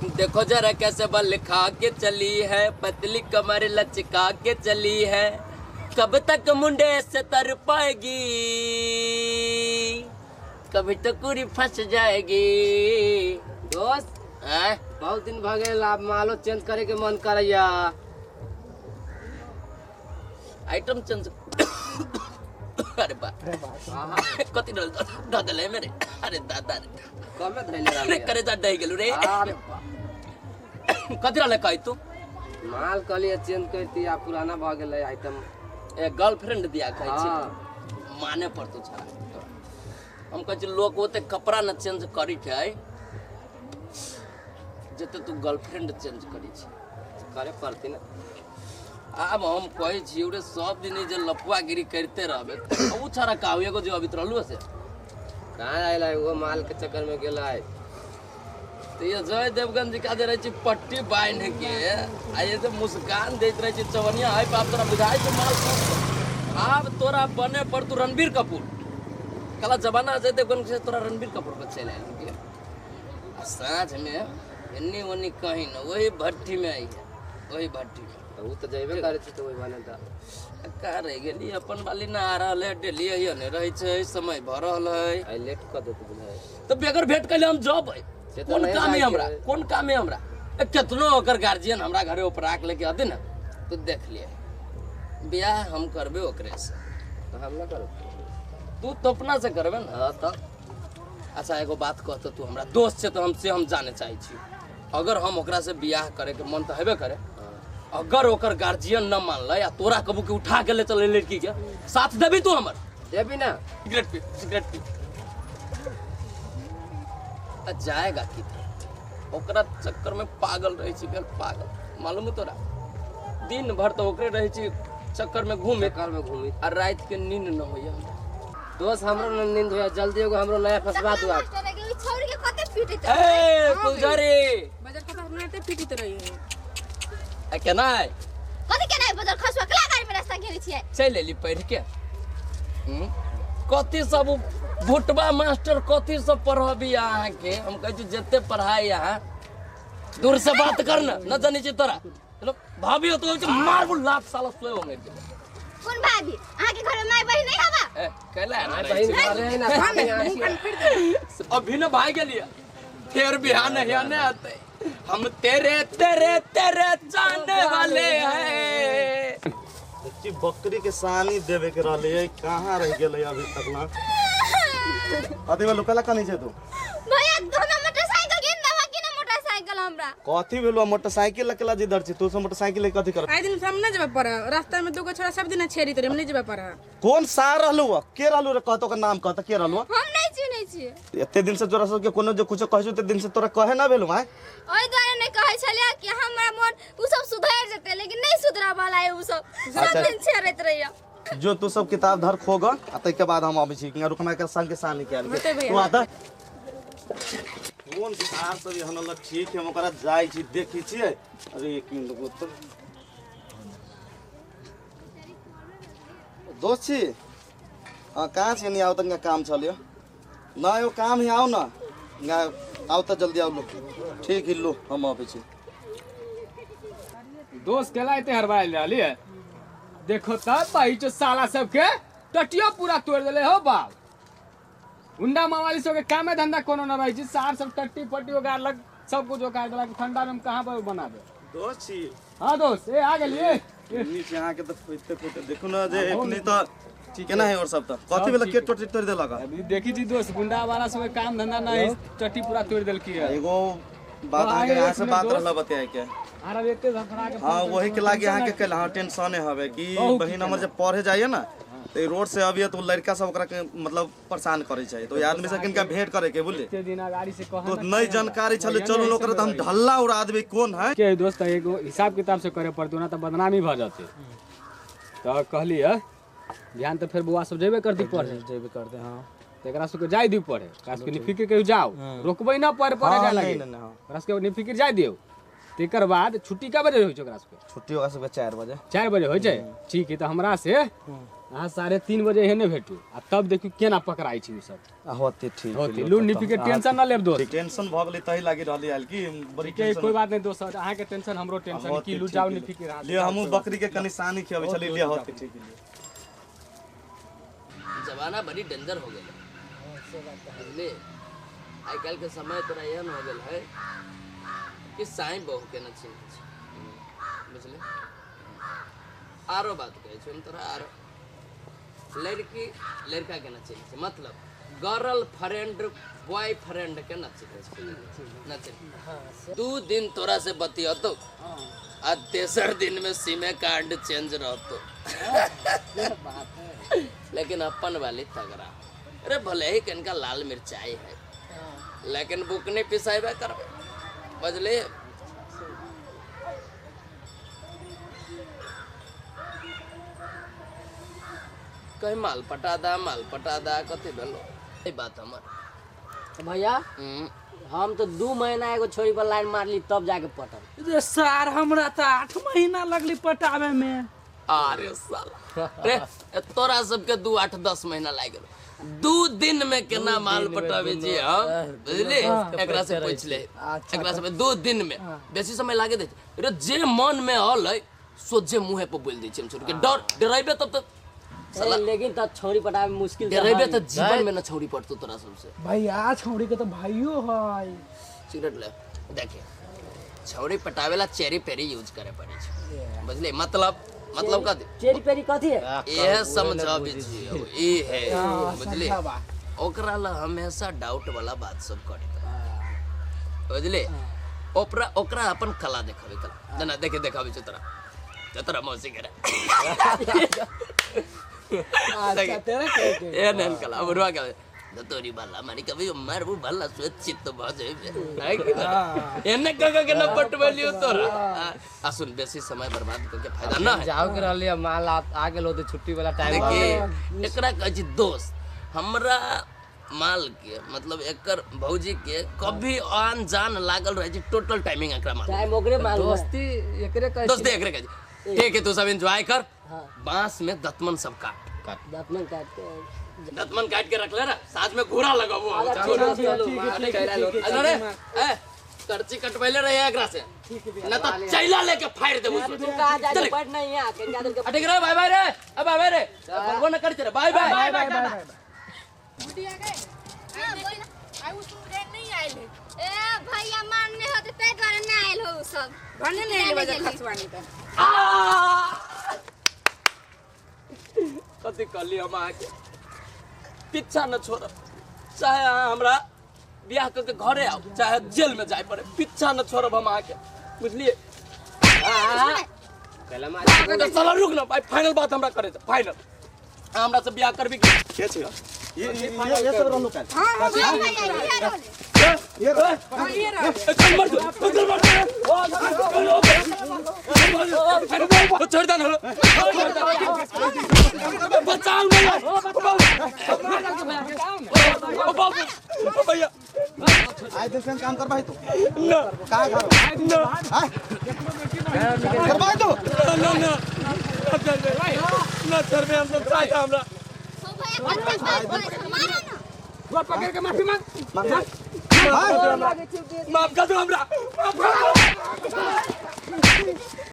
देखो जरा कैसे बल खा के चली है, पतली कमर लचका के चली है, कब तक मुंडे से तर पाएगी, कभी तो कुरी फंस जाएगी। दोस्त बहुत दिन भ गेल, आब मालो चेंज करे के मन करैया। Item change. अरे बा कथी डल देले मेरे। अरे दादा रे कमे धइले रे करे जा डह गेलु रे। अरे बा कथी रहले कहि तू? माल कहलिए चेंज करती, आ पुराना भ गेलै आइटम। ए गर्लफ्रेंड दिया कहै छी माने पड़तो छड़ा। हम कहै छी लोक ओते कपड़ा न चेंज करी छै जते तू गर्लफ्रेंड चेंज करी छी, करे पड़ती ना। आब हम कहै छी रे सब दिन जे लफुआगिरी करते रहबे। उ छड़ा का एगो जो अभी रहलु से कहाँ आयल है, वो माल के चक्कर में गेल है। तो ये जय देवगन जी का जे रहै छी पट्टी बान्हि के आ ये जे मुस्कान दैत रहै छी चवनिया है बाप तोरा बुझाइ छै माल। आब तोरा बने पर तू रणबीर कपूर कला जमाना जय देवगन से तोरा रणबीर कपूर पर चलि आयल के। आ साँझ में एन्नी ओन्नी कहीं न, वही भट्ठी में आई है, वही भट्टी में। उ त जइबे करै छी त ओहि बने त का रहि गेली अपन वाली ना आ रहल है, डेली अहिए ने रहै छै, समय भऽ रहल है। I let क देत बुझाइ त बेगर भेट कैले हम जबै। कोन काम है हमरा, कोन काम है हमरा? केतनो ओकर गार्जियन हमरा घरे उपराक लेके अदे ना तो देख लिए बियाह हम करबे ओकरे से। तो हम ना करब, तू तो अपना से करबे ना। हां त अच्छा एगो बात कहत, तू हमरा दोस्त छे तो हमसे हम जाने चाहै छी, अगर हम ओकरा से बियाह करे के मन त हेबे करे, अगर ओकर गार्जियन न मानलै आ तोरा कबू के उठा के ले चले लड़की के साथ देबी तू हमर? देबी ना। सिगरेट पी, सिगरेट पी। आ जाएगा किधर? ओकरा चक्कर में पागल रहै छी, भेल पागल मालूम है तोरा? दिन भर तो ओकरे रहै छी चक्कर में घूमे, चक्कर में घूमे आ रात के नींद न होइया हमरा। दोस्त हमरो न नींद होइया, जल्दी एगो हमरो नया फसवा दू। आप छोड़ के कते पीटित ए फुलझड़ी बाजार खसवा हमरा ते पीटित रही है। आ केना है? कथि केना है? बाजार खसवा कला गाड़ी में रास्ता घेरे छियै। चलि एली पढ़ के। कथी सब भुटबा मास्टर कथी सब पढ़बी अहाँके? हम कहै छी जते पढ़ाई अहाँ दूर से बात कर न, न जानै छी तोरा। चलो भाभी हो तो मारबू लात साला सोए हो गेल। कोन भाभी? अहाँ के घर में माय बहिन नहीं हवा? ए कैला माय बहिन घरे है ना, अभी न भाग गेलिए फेर बिहान है ने आते हम तेरे तेरे तेरे जाने वाले हैं। देखी बकरी के सानी देवे के रहले, कहाँ रह गेलै अभी तक ना? अथी में लुकला कनी छे तू? भैया हमरा मोटरसाइकिल गिन दवा कि ना मोटरसाइकिल हमरा? कथी भेलो मोटरसाइकिल लकेला जिधर छी तू सब मोटरसाइकिल ले कथी कर? आइ दिन हम न जेबे पर, रास्ता में दुगो छोरा सब दिन छेरी तोरे हम नहीं जेबे पर। कौन सा रहलु के रहलु रे? कहतो के नाम कहत के रहलु? हम नहीं चिन्है छी। एते दिन से तोरा सब के कोनो जे कुछ कहै छौ ते दिन से तोरा कहे ना भेलु? हां ओइ द्वारे नहीं कहै छलिया कि हमरा मन उ सब सुधर जेते, लेकिन नहीं सुधरा वाला है उ सब, सब दिन छेरैत रहैया। जो तू सब किताब धर खोग आ तै के बाद हम आबै छी। रुक हमरा के संग के सानी के आयल तू आता कोन सार सब एहन लग ठीक है, हम ओकरा जाइ छी देखै छियै। अरे एक मिनट रुको तो दोस्त छी। हां कहाँ छी? नहीं आओ तंगा काम चलियो ना, यो काम ही आओ ना, आओ तो जल्दी आओ लो। ठीक है लो हम आबै छी। दोस्त केला एते हरबाइल रहली है, देखो तब भाई जो साला सबके टटियो पूरा तोड़ देले हो बाप। उंडा मावाली सबके कामे धंधा कोनो न रही छी, सार सब टट्टी पट्टी ओगार सब कुछ ओगार देलक। ठंडा में हम कहाँ पर बनाबे? दोस्त छी। हां दोस्त ए आ गेलिए नीचे अहाँ के त खोजते खोजते देखू ना जे एखनी त केना है और सब त कथी भेल के टट्टी तोड़ देलक? अभी देखी छी दोस्त गुंडा वाला सब के काम धंधा न है, टट्टी पूरा तोड़ देलकी है। एगो बात अहाँ के यहाँ से बात रहल बताए के अरे एते धफड़ा के। हां वही के लागे अहाँ के कल हां टेंशन हवे कि बहिन हमर जे पढ़े जाइए ना तो रोड से अभी तो लड़का सब ओकरा के मतलब परेशान करे छै, तो आदमी से किनका भेंट करे के बुझले एते दिन गाड़ी से कहा तो नहीं जानकारी छले। चलू ओकरा त हम ढल्ला उड़ा देबे कोन है के दोस्त। एगो हिसाब किताब से करे पड़तो ना त बदनामी भ जाते। त कहली है ध्यान त फेर बुआ सब जेबे करती पढ़े जेबे करते। हां त एकरा सब के जाय दिउ पढ़े, एकरा सब के निफिक्र के जाओ रोकबै ना पढ़े पढ़े जाय लागे, एकरा सब के निफिक्र जाय दिउ। तेकर बाद छुट्टी का बजे होइ छै ओकरा सबके? छुट्टी ओकरा सबके 4 बजे। 4 बजे होइ छै। ठीक है त हमरा से अहाँ 3:30 बजे एहने भेटू आ तब देखू केना पकड़ाइ छै उ सब। होते ठीक होते लू निपी के टेंशन ना लेब दोस्त। टेंशन भ गेलै तही लागि रहली आयल की बड़ी टेंशन। कोई बात नहीं दोस्त, अहाँ के टेंशन हमरो टेंशन की लू जाओ निपी के ले हमहु बकरी के कनी सानी खियाबै छली ले होते ठीक। जमाना बड़ी डेंजर हो गेल बुझली। आइ काल्हि के समय तोरा एहन हो गेल है कि साईं बहू के न चिन्है छै बुझली। आरो बात कहै छी हम तोरा, आरो लड़की लड़का के न चिन्है छै, मतलब गर्ल फ्रेंड बॉय फ्रेंड के न चिन्है छै, न चिन्है। 2 दिन तोरा से बतियतो आ तेसर दिन में सिमे कार्ड चेंज रहतो। लेकिन अपन वाली तगड़ा। अरे भले ही कनका लाल मिर्चाई है लेकिन बुकनी पिसाइबे करबे बुझली। कहीं माल पटा दा माल पटा दा कथी भेलो ई बात हमर। भैया हम तो 2 महीना एगो छोरी पर लाइन मारली तब जाके पटल। रे सार हमरा तो 8 महीना लगली पटावे में। अरे साला रे तोरा सबके 2 8 10 महीना लागि गेल। 2 दिन में केना माल पटावे जी हम बुझली। एकरा से पूछ ले, एकरा से 2 दिन में बेसी समय लागे दे। रे जे मन में हल सोझे मुंहे पर बोल दै छी हम छोड़ के, डर डराइबे तब तक साला। लेकिन त छोरी पटावे मुश्किल डराइबे त जीवन में न छोरी पटतो तोरा सबसे। भैया छोरी के तो भाइयो है। सिगरेट ले देखे छोरी पटावेला चेरी पेरी यूज करे पड़े छै बुझली। मतलब मतलब कथी चेरी पेरी कथी है ये समझाबे छी ई है बुझली। ओकरा ला हमेशा डाउट वाला बात सब करे बुझली। ओकरा ओकरा अपन कला देखाबे कला जना देखे देखाबे छै तोरा तोरा मौसी करे। अच्छा तेरा के ए नन कला बुढ़वा के तोरी बाला मारी कभी मारबू भला स्वेच्छित तो भ जेबे है कि ना एने कका के न पटबलियो तोरा। आ सुन बेसी समय बर्बाद करके फायदा ना है। जाओ के रहली माल आ गेल होते छुट्टी वाला टाइम। देखी एकरा कहै छी दोस्त हमरा माल के मतलब एकर भौजी के कभी आन जान लागल रहे छै टोटल टाइमिंग एकरा माल टाइम ओकरे माल दोस्ती एकरे कहै दोस्ती एकरे कहै छी। ठीक है तू सब एंजॉय कर। बांस में दतमन सब काट दतमन काट के दतमन काट के रख ले ना साथ में घोड़ा लगाबो। अरे ए करची कटबैले रहे एकरा से ना त चैला लेके फाड़ देबो। तू कहां जा पढ़ नहीं है कनका दिन के अटक रे बाय बाय रे अब बाय बाय रे बोलबो ना कर रे बाय बाय बाय बाय। बुढ़ी आ गए। हां बोल आई उ सुन नहीं आइल है। ए भैया मानने होते ते द्वारे ना आइल हो उ सब भने नहीं आइल बजा खसवानी त कथी कहली हम अहाँके पीछा न छोड़ब, चाहे अहाँ हमरा बियाह करके घरे आओ चाहे जेल में जाए पड़े, पीछा न छोड़ब हम अहाँके बुझलिए। साला रुक ना भाई फाइनल बात हमरा करे फाइनल हमरा से बियाह करबी के छै ये ये ये सब रहलो काल। हां हां ये ये चल मर चल मर छोड़ दे ना बचाओ ना भैया। आइ दिन काम करबा तू ना का घर ना करबा तू ना ना ना सर में हम सब चाहता हमरा गोर पकड़ के माफी मांग माफ कर दो हमरा।